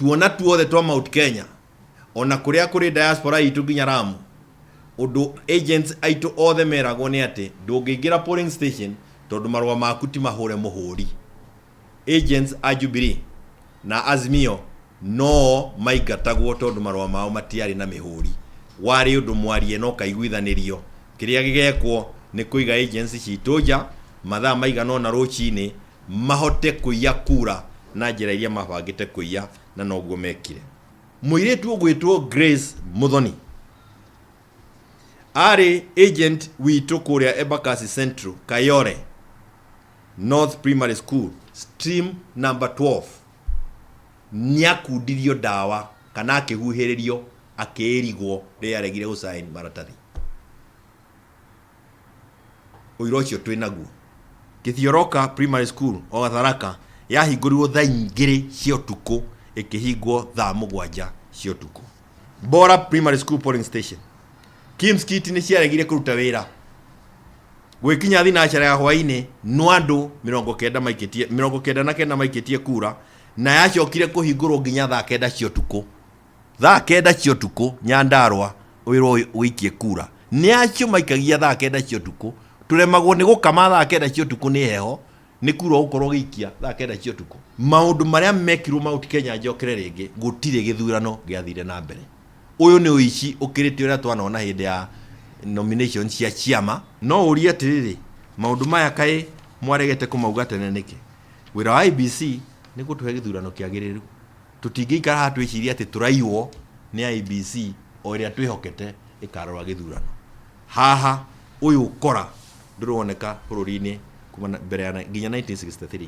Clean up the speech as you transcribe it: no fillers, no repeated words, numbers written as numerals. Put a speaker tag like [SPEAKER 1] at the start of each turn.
[SPEAKER 1] Tuona tuothe twa Mount Kenya ona kũrĩa kũrĩ diaspora itũ nginya Lamu, ũndũ agents aitũ othe meragwo nĩ atĩ ndũngĩingĩra polling station tondũ marũa maku ti mahũre mũhũri. Agents a Jubilee na Azimio no maingatagwo tondũ marũa mao matiarĩ na mĩhũri. Warĩ ũndũ mwarie na ũkaiguithanĩrio. Kĩrĩa gĩgekwo nĩ kũiga agents citũ nja mathaa maigana ũna rũcinĩ mahote kũiya kura na njĩra iria mabangĩte kũiya na noguo mekire. Mũirĩtu ũgwĩtwo Grace Muthoni arĩ agent witũ kũrĩa Embakasi Central, Kayole North Primary School, stream number 12, nĩakundirio ndawa kana akĩhuhĩrĩrio akĩĩrigwo rĩrĩa aregire gũ sign maratathi. Ũira ũcio twĩ naguo. Kithioroka Primary School o Tharaka yahingũrirwo thaa 2 cia ũtukũ ĩkĩhingwo thaa 7 cia ũtukũ. Bora Primary School polling station, KIEMS kit nĩ ciaregire kũruta wĩra gwĩkinya thinacara ya hwainĩ no andũ 90 maikĩtie, 99 maikĩtie kura na yacokire kũhingũrwo nginya thaa 9 cia ũtukũ. Thaa 9 cia ũtukũ Nyandarua wĩrwo ũikie kura nĩ acio maikagia thaa 9 cia ũtukũ. Tũremagwo nĩ gũkama thaa 9 cia ũtukũ nĩ heho, nĩ kura ũgũkorwo ũgĩikia thaa 9 cia ũtukũ. Maũndũ marĩa mekirwo Mount Kenya, njokere rĩngĩ, gũtirĩ gĩthurano gĩathire na mbere. Ũyũ nĩ ũici ũkĩrĩte ũrĩa twanona hĩndĩ ya nomination cia ciama. No ũrie atĩrĩrĩ, maũndũ maya kaĩ mwaregete kũmauga tene nĩkĩ? Wĩra wa IEBC nĩ gũtũhe gĩthurano kĩagĩrĩru. Tũtingĩikara haha twĩcirie atĩ tũraiywo nĩ IEBC o ĩrĩa twĩhokete ĩkarora gĩthurano. Haha ũyũ ũkora ndũroneka bũrũri-inĩ kuma mbere ya nginya 1963.